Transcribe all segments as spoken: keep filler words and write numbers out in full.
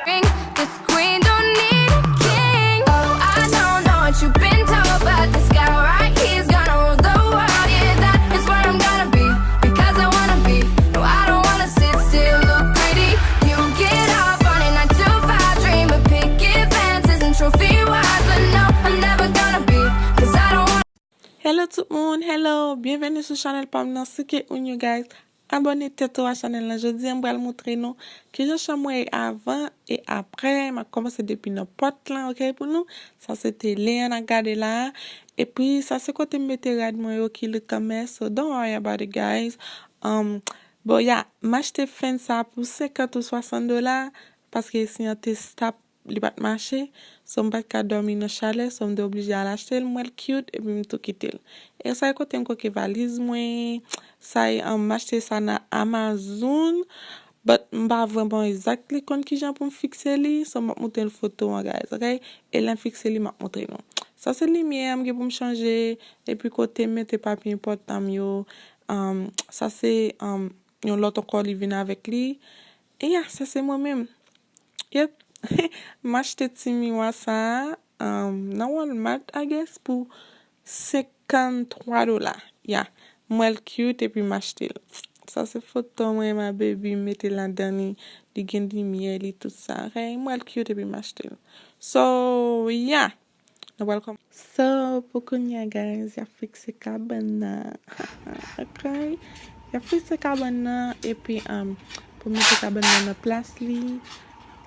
Ring. This queen don't need a king. Oh, I don't know what you've been told, but this guy right here's gonna rule the world. Yeah, that is where I'm gonna be, because I wanna be. No, I don't wanna sit still, look pretty. You get off on a nine to five dream of picket fences and trophy wives, but no, I'm never gonna be, 'cause I don't wanna. Hello tout moun, hello, byenveni sou chanèl pa m nan. Si ke ou new guys, abòne tèt ou a chanèl la. Jodi a m pral montre nou kijan chanm mwen ye avan e aprè. M ap kòmanse depi nan pòt lan, ok, pou nou. Sa se tele a n ap gade la. Epi sa se kote m mete rad mwen yo ki look a mess, so don't worry about it, guys. Um, bon, ya, m achte fan sa pou senkant ou swasant dola, paske si an te stop, li pa t mache. So, m pa t ka dòmi nan chalè, so m te oblije al achte l, m wè l cute, epi m tou kite l. E sa e kote m koke valiz mwen, sa e, um, m achte sa nan Amazon, but m pa vrèman exactly konn kijan pou m fikse li, so m ap montre n foto an, guys, ok? E lè m fikse li, m ap montre nou. Sa se limyè a m gen pou m chanje, epi kote m mete papye enpòtan m yo, um, sa se, um, yon lòt ankò li vin avèk li. E ya, sa se mwen menm. Yep. M achte ti miwa sa a, um, nan Walmart, I guess, pou senkanntwa dola. Ya. M wè l cute epi m achte l. Sa se foto mwen, my baby, m mete ladan li. Li gen limyè, li tout sa. Ok? M wè l cute epi m achte l. So, ya. Nou pral kòm-, so, pou kounye a, guys, y ap fikse kabann nan. Ok? Y ap fikse kabann nan, epi, um, pou mete kabann nan nan plas li.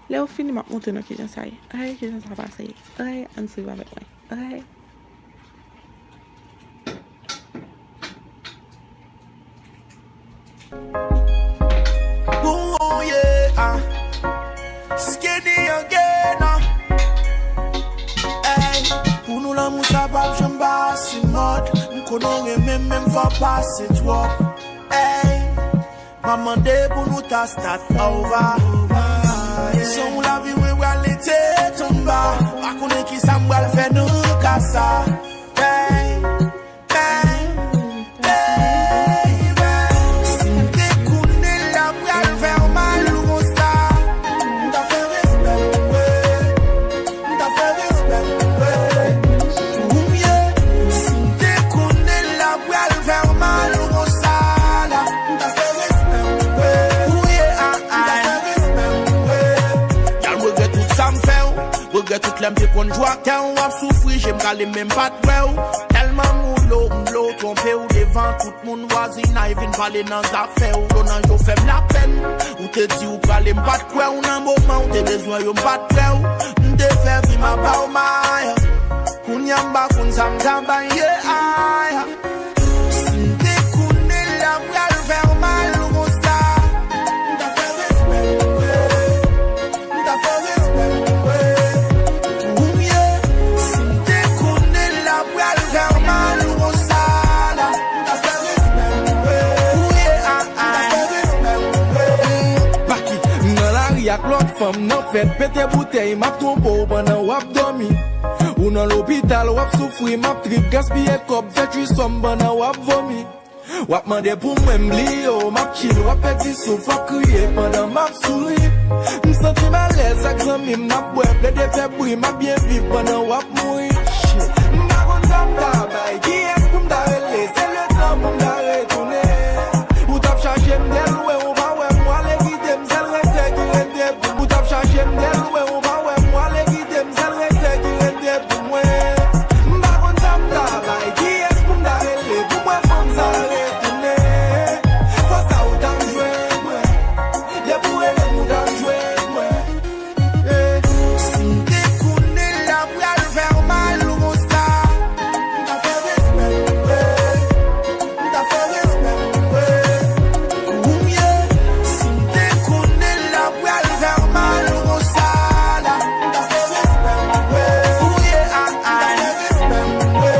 Lè yo fini, m ap montre nou kijan sa ye. Ok? Kijan sa pase ye. Ok? Ann swiv avèk mwen. Ok? Ooh, yeah, ah. Skinny again, ah. Ey, pou nou lanmou sa p ap janm pase mòd. M konnen w renmen m, men m fè w pase twòp. Ey, m ap mande pou nou ta start over. San w lavi mwen prale tèt anba. Pa konnen kisa m pral fè nan ka sa. Ey, Baby, si m te konnen l ta pral fè w mal konsa, m ta fè respè, wi. M ta fè respè, wi. Ou byen, si m te konnen l ta pral fè w mal konsa la, m ta fè respè, wi. Ou ye, ah, ah. M ta fè respè, wi. Gal, m regrèt tout sa m fè w. Regrèt tout lè m te konn jwe ak kè w, w ap soufri, je m kale, men m pa t wè w. Tèlman m woule w, m vle w twonpe w devan tout moun, vwazinay vin pale nan zafè w. Yo nan yo fè m lapèn, ou te di w prale, m pa t kwè w. Nan moman w te bezwen yo, m pa t prè w. M te fè vi m ap ba w maya. Kounye a m pa konn sa m ka bay, yeah, aya. Si m te konnen l ta pral fè w mal konsa, m ta fè respè, wi. M ta fè respè, wi. Ou byen, si m te konnen l ta pral fè w mal konsa la, m ta fè respè, wi. Ou ye, ah, ah. M ta fè respè, wi. Paki, m nan lari ak lòt fanm nan fèt, pete boutèy, m ap twonpe w pandan w ap dòmi. Ou nan lopital, w ap soufri, m ap trip, gaspiye kòb, fè trisòm pandan w ap vomi. W ap mande pou mwen, m bliye w, m ap chill, w ap pèdi souf, w ap kriye pandan m ap souri. M santi m alèz ak zanmi m, n ap bwè, plede fè bri, m ap byen viv pandan w ap mouri. Shit. M pa konn sa m ta bay, kiyès pou m ta rele, se letan pou m ta retounen. Ou t ap chache m dèlwen, ou pa wè m, w ale kite m, sèl regrè ki rete pou m. Ou t ap chache m dèlwen, ou pa wè m, w ale kite m, sèl regrè ki rete pou mwen. M pa konn sa m ta bay, kiyès pou m ta rele, pou m wè fanm sa retounen. Fò sa ou t ap jwenn mwen, depi w rele m ou t ap jwenn mwen. Eh, si m te konnen l ta pral fè w mal konsa, m ta fè respè, eh. M ta fè respè, wi. Ou byen, si m te konnen l ta pral fè w mal konsa la, m ta fè respè, wi. Ou ye, ah, ah. M ta fè respè, wi.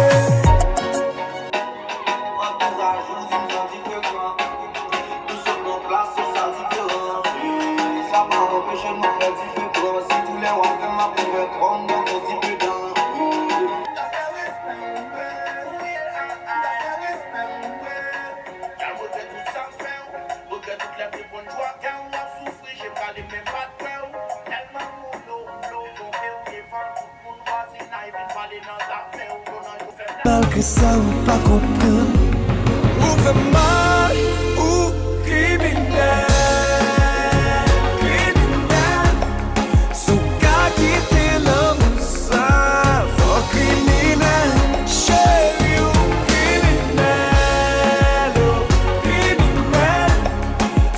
Antouraj ou di m fè diferan. Nou sot nan klas, se sa diferan. Sa pa anpeche nou fè diferan. Si tou lè w ap fè m ap ouvè twò m nan fè diferan. M ta fè respè, wi. M ta fè respè, wi. Gal, regrèt tout sa m fè w. Regrèt tout lè m te konn jwe ak kè w, w ap soufri, je m ka Malgre sa ou pa konprann, ou fè m mal, ou kriminèl, kriminèl. Si w ka kite lanmou sa, fò w kriminèl, cheri, ou kriminèl, ou kriminèl.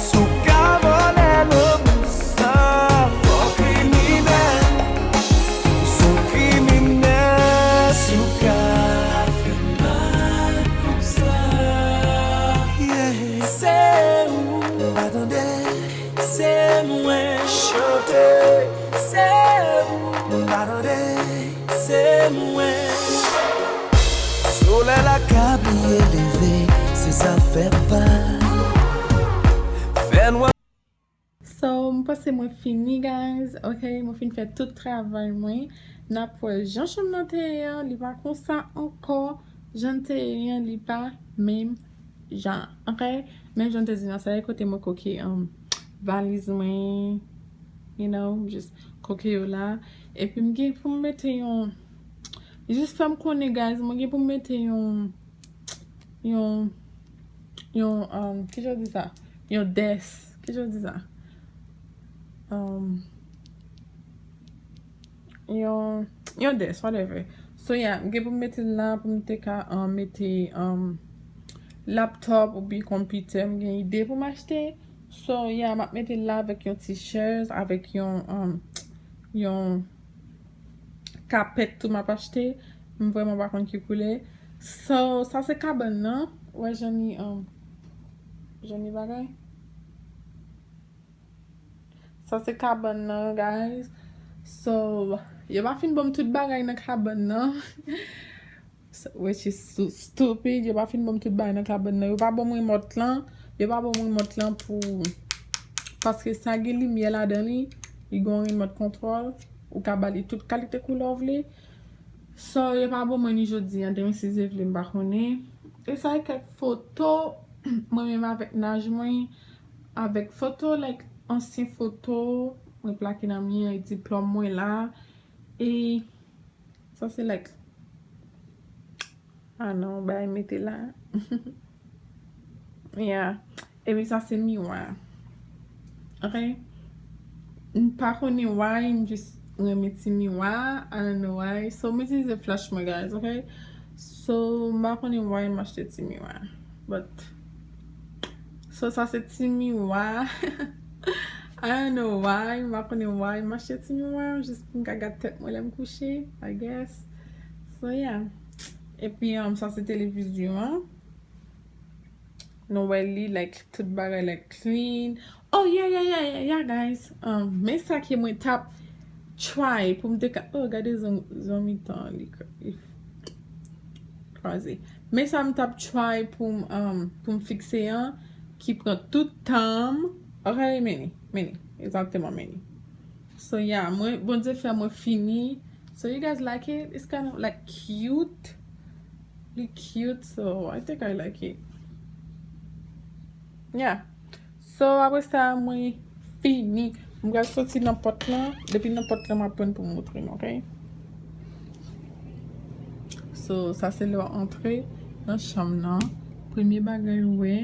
Si w ka vòlè lanmou sa, fò w kriminèl. Ou se yon kriminèl si w ka fè mal konsa. Yeah. Se ou. M pa tande, se mwen. Chante. Se ou. M pa tande, se mwen. Solèy la ka bliye leve, se zafè pa fènwa. So, m panse mwen fini, guys. Ok, mwen fin fè tout travay mwen. N ap wè jan chanm nan te ye an, li pa konsa ankò. Jan l te ye an, li pa menm jan. Ok, menm jan l te di nan sa, e kote mwen koke, um, valiz mwen, you know, just koke yo la. Epi m gen pou m mete yon, jis fè m konnen, guys, mwen gen pou m mete yon, yon, yon, um, ki jan w di sa? Yon desk. Ki jan w di sa? Um, yon, yon desk, whatever. So, yeah, m gen pou m mete l la, pou m te ka, um, mete, um, laptop oubyen konpitè, m gen ide pou m achte. So, yeah, m ap mete l la avèk yon ti chèz, avèk yon, um, yon kapèt tou m ap achte. M vrèman pa konn ki koulè. So, sa se kabann nan. Wè jan li, um, jan li bagay. Sa se kabann nan, guys. So, yo pa fin ban m tout bagay nan kabann nan. So, which is so stupid. Yo pa fin ban m tout bagay nan kabann nan. Yo pa ban m remòt lan. Yo pa ban m remòt lan pou, paske sa gen limyè ladan li. Li gen yon remòt kontwòl. Ou ka ba li tout kalite koulè w vle. So, yo pa ban mwen ni jodi a, demen si Dye vle, m pa konnen. E sa e kèk foto mwen menm avèk naj mwen, avèk foto, like, ansyen foto mwen plake nan mi an, e diplòm mwen la. E sa se, like, ah non, bay mete la. Yeah. Epi sa se miwa. Ok? M pa konnen why, m just renmen ti miwa. I don't know why. So, m itilize flèch mwen, guys, ok? So, m pa konnen why m achte ti miwa. But, so, sa se ti miwa. I don't know why, m pa konnen why m achte ti miwa. Just pou m ka gad tèt mwen lè m kouche, I guess. So, yeah. Epi, um, sa se televizyon an. Nou wè li, like, tout bagay, like, clean. Oh, yeah, yeah, yeah, yeah, yeah, guys. Um, men sa ke mwen t ap try pou m te ka, oh, gade zon-, zonmitan li k-, li kraze. Men sa m t ap try pou m, um, pou m fikse an, ki pran tout tan m. Ok, men li, men li. Egzakteman, men li. So, yeah, mwen, Bondye fè mwen fini. So, you guys like it? It's kind of, like, cute. Li cute, so I think I like it. Yeah. So, apre sa, mwen fini. Mwen pral soti nan pòt lan. Depi nan pòt lan, m ap pran pou m montre nou, ok? So, sa se lè w antre nan chanm nan. Premye bagay ou wè,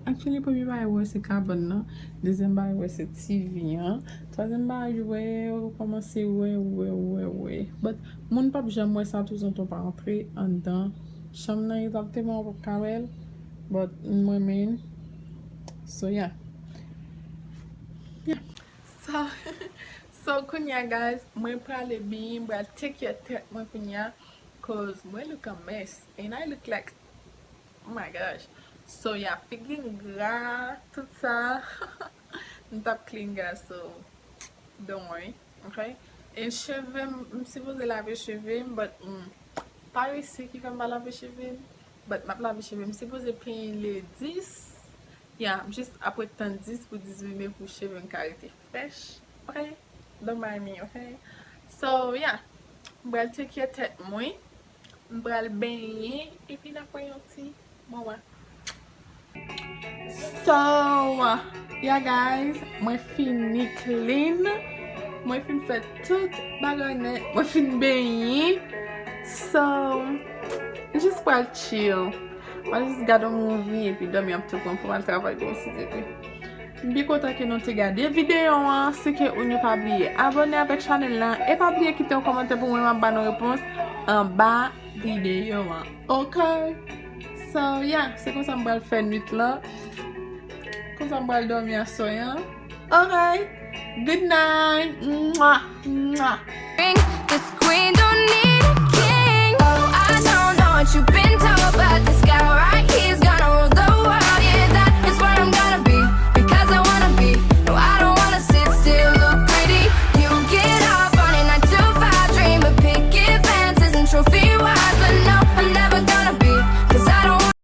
actually, premye bagay ou wè se kabann nan. Dezyèm bagay ou wè se T V an. Twazyèm bagay ou wè, ou kòmanse wè, wè, wè, wè. But moun p ap janm wè sa touzantan w pa antre anndan chanm nan egzakteman, ou p ap ka wè l. But mwen menm. So, yeah. Yeah. So, so, kounye a, guys, mwen prale byen, mwen pral take care tèt mwen kounye a, 'cause mwen look a mess, and I look like, oh my gosh. So, yeah, figi m gra, tout sa. M t ap clean, guys, so, don't worry, ok? E cheve m, m sipoze lave cheve m, but, mm, pa resi ki fè m pa lave cheve m, but m ap lave cheve m. M sipoze penyen le dis. Yeah, m jis apre tann dis pou dizuit me pou cheve m ka rete frèch. Ok? Don't mind me, ok? So, yeah. M pral take care tèt mwen. M pral benyen, epi n ap wè yon ti moman. So, yeah guys, mwen fini clean. Mwen fin fè tout bagay nèt. Mwen fin benyen. So, m jis pral chill. Mwen jis gade yon movie epi dòmi ap tou pran pou m al travay kòmsi depi. M byen kontan ke nou te gade videyo an. Si ke ou nou pa bliye abòne avèk chanèl lan e pa bliye kite yon kòmantè pou mwen, m ap ba nou repons anba videyo an. Ok? So, yeah, se konsa m pral fè nwit lan. Konsa m pral dòmi aswè an. Alright. Good night. Mwah, mwah. This queen don't need a king. Oh, I don't know what you've been told, but this